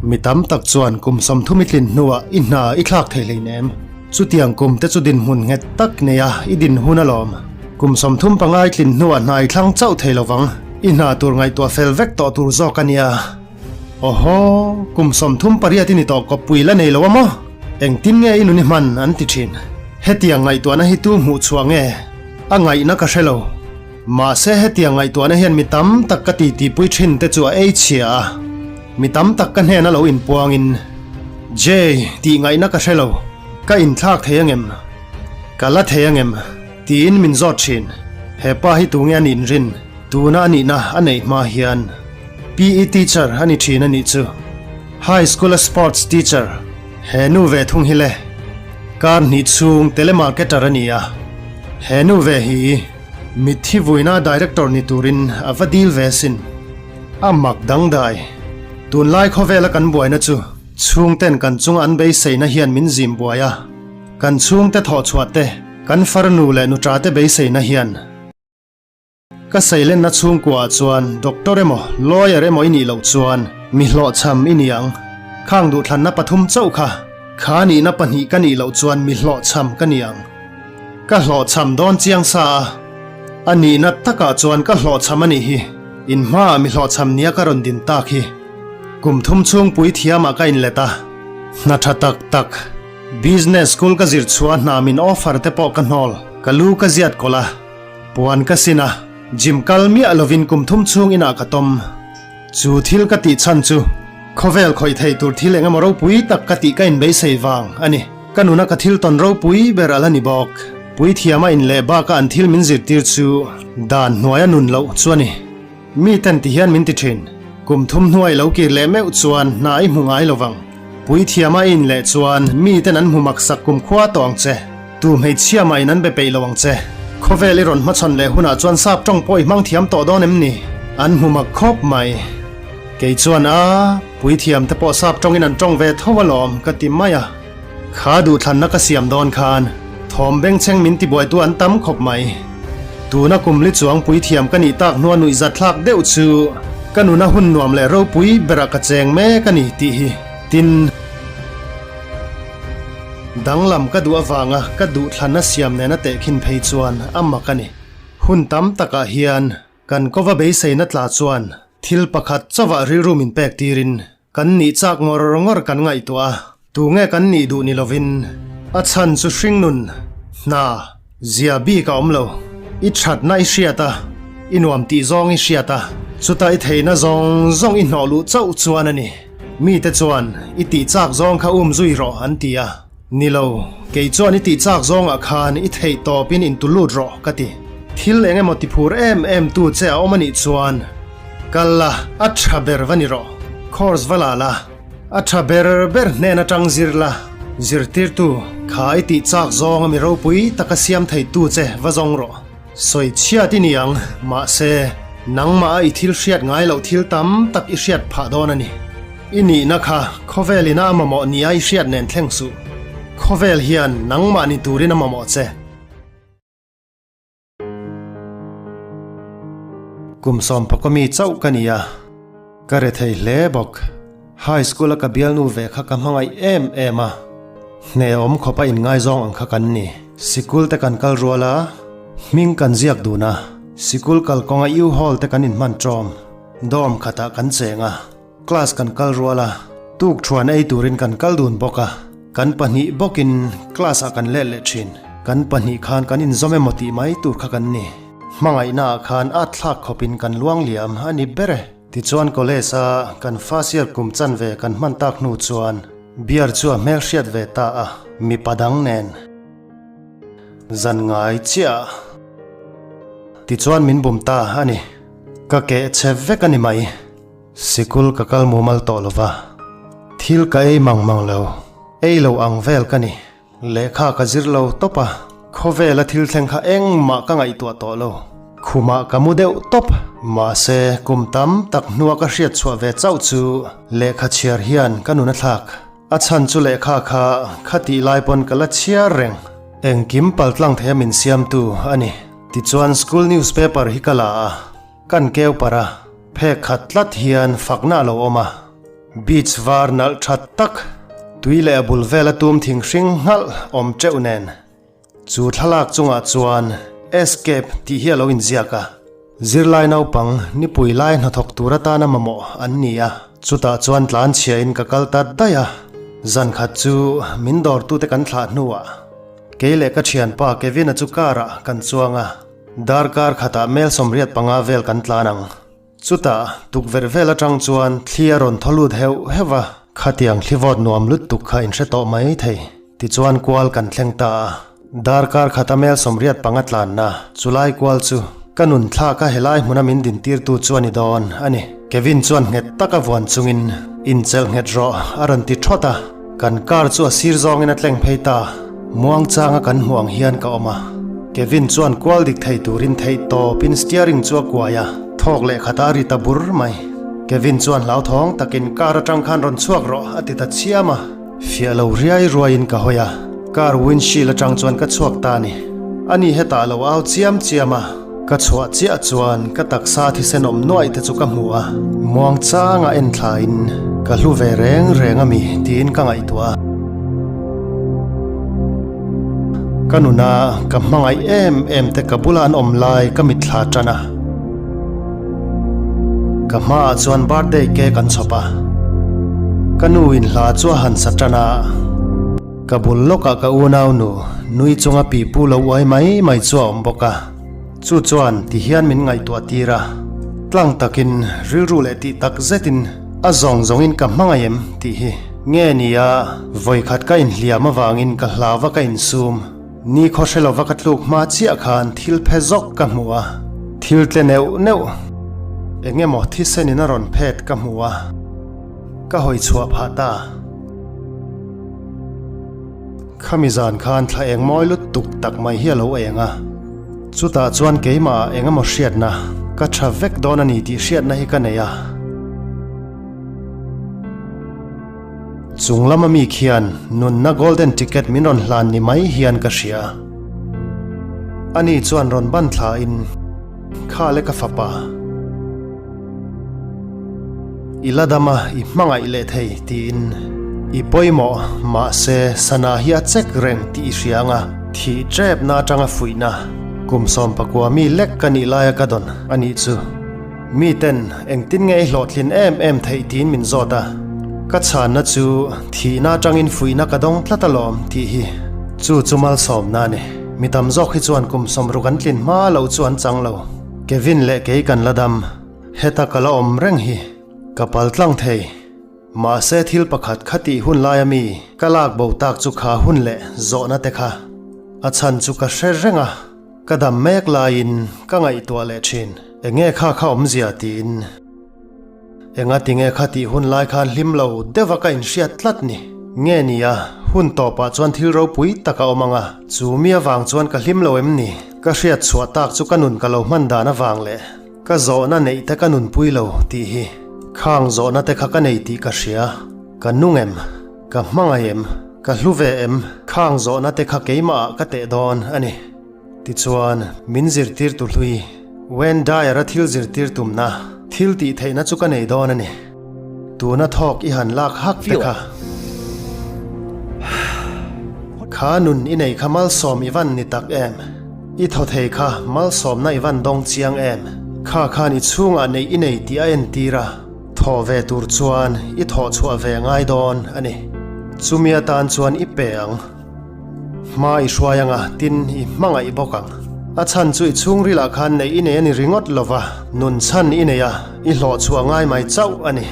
Mi tam tak chuan kum 30 i tlin hnuah i hna i thlak thei hleinem. Chutiang kum te chu dinhmun nghet tak neia i din hun alawm. Kum 35 i tlin hnuah hna i thlang chauh thei lovang. I hna tur ngaihtuah fel vek tawh tur zawk a nia. Awhaw, kum 38 i ni tawh kawppui la nei lo a maw? Engtin nge i nun i hman an ti thin. Hetiang ngaihtuahna hi tu hmuh chhuah nge? A ngaihna ka hre lo. Mahse hetiang ngaihtuahna hian mi tam tak ka titipui thin te chu a ei chhia a. Mi tam tak ka hnena lo inpuangin, Jay, tih ngaihna ka hre lo. Ka inthlak thei angem? Ka la thei angem? Tiin min zawt thin. He pa hi tunge a nih rin? Tuna a nihna a neih hma hian PE teacher a ni thin a nih chu. High school a sports teacher he nu ve thung hi le. Kar hnih chhung telemarketer a ni a. He nu ve hi mitthi vuina director ni turin a va dil ve sin. A mak dangdai. Tunlai khawvela kan buaina chu chhungten kan chunga an beiseina hian min zim buai a. Kan chhungte thawhchhuah te, kan farnu leh nuṭa te beiseina hian. Ka seilenna chhungkuaah chuan doctor emaw lawyer emaw i nih loh chuan mi hlawhchham i ni ang. Khang duhthlanna pathum chauh kha kha nihna pahnih ka nih loh chuan mi hlawhchham ka ni ang. Ka hlawhchham dawn chiang sa a, a nihna takah chuan ka hlawhchham a nih hi. In hmaah mi hlawhchham nia ka rawn din tak hi. Kum thum chhung puithiamah ka inlet a, hna tha tak tak, business school ka zir chhuah hna min offer te pawh ka hnawl, ka lu ka ziat kawlh a. Puan ka sin a, gym kal miah lovin kum thum chhung inah ka tawm. Chu thil ka tih chhan chu khawvel khawih thei tur thil eng emaw ropui tak ka tih ka inbeisei vang a ni. Ka nuna ka thil tawn ropui ber a la ni bawk. Puithiama in leh baka an thil min zirtir chu dan hnuaia nun loh chu a ni. Mi ten ti hian min ti thin. Kum thum hnuai lo kir leh meuh chuan hna i hmu ngai lovang. Puithiama i in leh chuan mi ten an hmu maksak kum khua tawh ang che. Tu hmeichhia mah in an be peih lo ang che. Khawvel i rawn hmachhawn leh hunah chuan sap tawng pawh i hmang thiam tawh dawn em ni? An hmu mak khawp mai. Kei chuan a, puithiam te pawh sap tawngin an tawng ve tho alawm ka ti mai a. Kha duhthlanna ka siam dawn khan thawm bengchheng min tibuaitu an tam khawp mai. Tuna kum li chuang puithiam ka nih tak hnua nuihzat thlak deuh chu ka nuna hun nuam leh ropui berah ka cheng mek a ni tih hi. Tin. Danglam ka duh avanga ka duhthlanna siam nena tehkhin phei chuan a mak a ni. Hun tam takah hian kan kova beiseina tla chuan thil pakhat chauhah rilru min pek tirin kan nih chak ngawr ngawr kan ngaihtuah a, tunge kan nih duh ni lovin a chhan chu hringnun hna zia bik a awm lo. I thatna i hriat a, i nuam tih zawng i hriat a, chuta i theihna zawng zawng i hnawh luh chauh chuan a ni. Mite chuan, I tih chak zawng kha um zui rawh, an ti a. Ni lo, kei chuan i tih chak zawngah khan i theih tawpin intu lut rawh, ka ti. Thil eng emaw ti phur em em tu che a awm a nih chuan, Kal la, a tha ber va ni rawh. Course va la la, a tha ber ber hnen atang zir la, zirtirtu kha i tih chak zawng a mi ropui taka siam thei tu che va zawng rawh. Sawi chhiat i ni ang, mahse, nangmah a i thil hriat ngai loh thil tam tak i hriat phah dawn a ni. I nihna kha khawvel ina a mamawh nia i hriat nen thleng suh. Khawvel hian nangmah ni turin a mamawh che. Kum sawmpakawmi chauh ka ni a, ka rethei hle bawk. High school a ka bialnu ve kha ka hmangaih em em a, hneawm khawpa inngaizawng ang kha kan ni. Sikul te kan kal rual a, hming kan ziak dun a, sikul kalkawnga U-Haul te kan inhman ṭawm, dorm khatah kan cheng a, class kan kal rual a, tuk thuan ei turin kan kal dun bawk a, kan pahnih bawkin class ah kan let leh ṭhin. Kan pahnih khan kan inzawm emaw tih mai tur kha kan ni. Hmangaihna ah khan at thlak khawpin kan luang liam a ni ber e. Tichuan college a kan first year kum chanve kan hman tak hnu chuan beer chu a hmelhriat ve ta a, mipa dang nen zan ngai chiah a. Tichuan min bum ta a ni, ka keh chhe vek a ni mai. Sikul ka kal mumal tawh lova, thil ka ei mang mang lo, ei lo ang vel ka ni. Lehkha ka zir lo tawp a, khawvela thil thleng kha engmah ka ngaihtuah tawh lo. Khumah ka mu deuh tawp. Mahse, kum tam tak hnua ka hriat chhuah ve chauh chu lehkha chhiar hian ka nun a thlak. A chhan chu lehkha kha kha tih lai pawn ka la chhiar reng. Engkim paltlang theia min siamtu a ni. Tichuan school newspaper hi ka la a, kan keu parh a, phek khat tlat hian fakna a lo awm a. Beach var nalh tha tak, tui leh a bul vela tum thing hring nghalh awm teuh nen. Chu thlalak chungah chuan Escape tih hi a lo inziak a. Zirlai naupang nipui lai hnathawk tur atana mamawh an ni a, chutah chuan tlanchhiain ka kal ta daih a. Zan khat chu min dawrtute kan thlah hnuah kei leh ka thianpa Kevin-a chu car-ah kan chuang a, darkar khatah mel 85 vel kan tlan ang. Chutah, tukverh vel atang chuan thli a rawn thaw lut heuh heuh a, khatiang thli vawt nuam lutuk kha in hre tawh mai thei. Tichuan kual kan thleng ta a, darkar khata mel 85 tlanna chulai kual chu ka nun thlak a helai hmuna min dintirtu chu a ni dawn a ni. Kevin chuan nghet taka vuan chungin inchelh nghet rawh a rawn ti thawt a, kan car chu a sir zawngin a tleng phei ta. Muangchanga kan hmuh ang hian ka awm a, Kevin chuan kual dik thei turin theih tawpin steering chu a kuai a, thawk leh khat a ri ta bur mai. Kevin chuan hlauthawng takin car atang khan rawn chhuak rawh a ti ta chiam a, fiah lo riai ruaiin ka hawi a, car windshield atang chuan ka chhuak ta a ni. Ani hetah lo au chiam chiam a, ka chhuah chiah chuan ka taksa thisen awm nuaih te chu ka hmu a, muangchanga en thlain ka hlu ve reng reng a mi tiin ka ngaihtuah a. Ka nuna ka hmangaih em em te ka bula an awm lai ka mitthla tan a. Ka hmaah chuan birthday cake an chhawp a. Ka nu in hla chu a han sa tan a. Ka bul lawkah ka unau nu nui chunga pipu lo uai mai mai chu a awm bawk a. Chu chuan ti hian min ngaihtuah tir a. Tlang takin rilru leh tih tak zetin a zawng zawngin ka hmangaih em tih hi nge nia vawikhat ka inhliam avangin ka hlau a ka insum. Ni khaw hre lova ka tluk hma chiah khan thil phe zawk ka hmu a, thil tle neuh neuh eng emaw thisen in a rawn phet ka hmu a, ka hawi chhuah phah ta. Khami zan khan thla eng mawi lutuk tak mai hi a lo eng a, chutah chuan keimah ah eng emaw hriatna ka tha vek dawn a ni tih hriatna hi ka nei a. Chung lama mi khian nunna golden ticket min rawn hlan ni mai hian ka hria. Ani chuan rawn ban thla in, Kha le ka fapa, i la dam a, i hmangaih leh thei tiin i pawimawh, mahse sana hi a chek reng tih i hria anga thih ṭepna aṭanga fuihna kum 19 mi lek ka nih laia ka dawn a nih chu. Miten engtin nge i hlawhtlin em em theih tiin min zawt a, ka chhanna chu thihna atangin fuihna ka dawng tlat alawm tih hi chu chu malsawmna a ni. Mi tam zawk hi chuan kum 60 an tlin hma loh chu an chang lo. Kevin leh kei kan la dam, heta ka la awm reng hi ka pal tlang thei. Mahse thil pakhat kha tih hun laia mi ka lak bo tak chu kha hun leh zawhna te kha a chhan chu ka hre reng a. Ka dam mek laiin ka ngaihtuah leh thin. Enge kha kha awmzia tiin. Enga tinge kha tih hun lai khan hlim lo deuha ka inhriat tlat ni. Nge nia, hun tawpah chuan thil ropui tak a awm ang a, chu mi avang chuan ka hlim lo em ni? Ka hriat chhuah tak chu ka nun ka lo hman dan avang leh ka zawhna neih te ka nunpui lo tih hi. Khang zawhna te kha ka nei tih ka hria. Ka nung em? Ka hmangaih em? Ka hlu ve em? Khang zawhna te kha keimah ah ka teh dawn a ni. Tichuan, min zirtir tu hlui, Wayne Dyer-a thil zirtir tumna, thil tih theihna chu ka nei dawn a ni. Tuna thawk i han lak hak te kha. Kha nun i nei kha malsawm i van ni tak em? I thaw thei kha malsawmna i van dawng chiang em? Kha khan i chhungah neih i nei tih a entir a. Thawh ve tur chuan i thawh chhuah ve ngai dawn a ni. Chumi atan chuan i pe ang. Hma i hruai anga tin i hmangaih bawk ang. A chhan chu i chhungrilah khan neih i nei a ni ringawt lova, nun chhan i nei a, i hlawh chhuah ngai mai chauh a ni.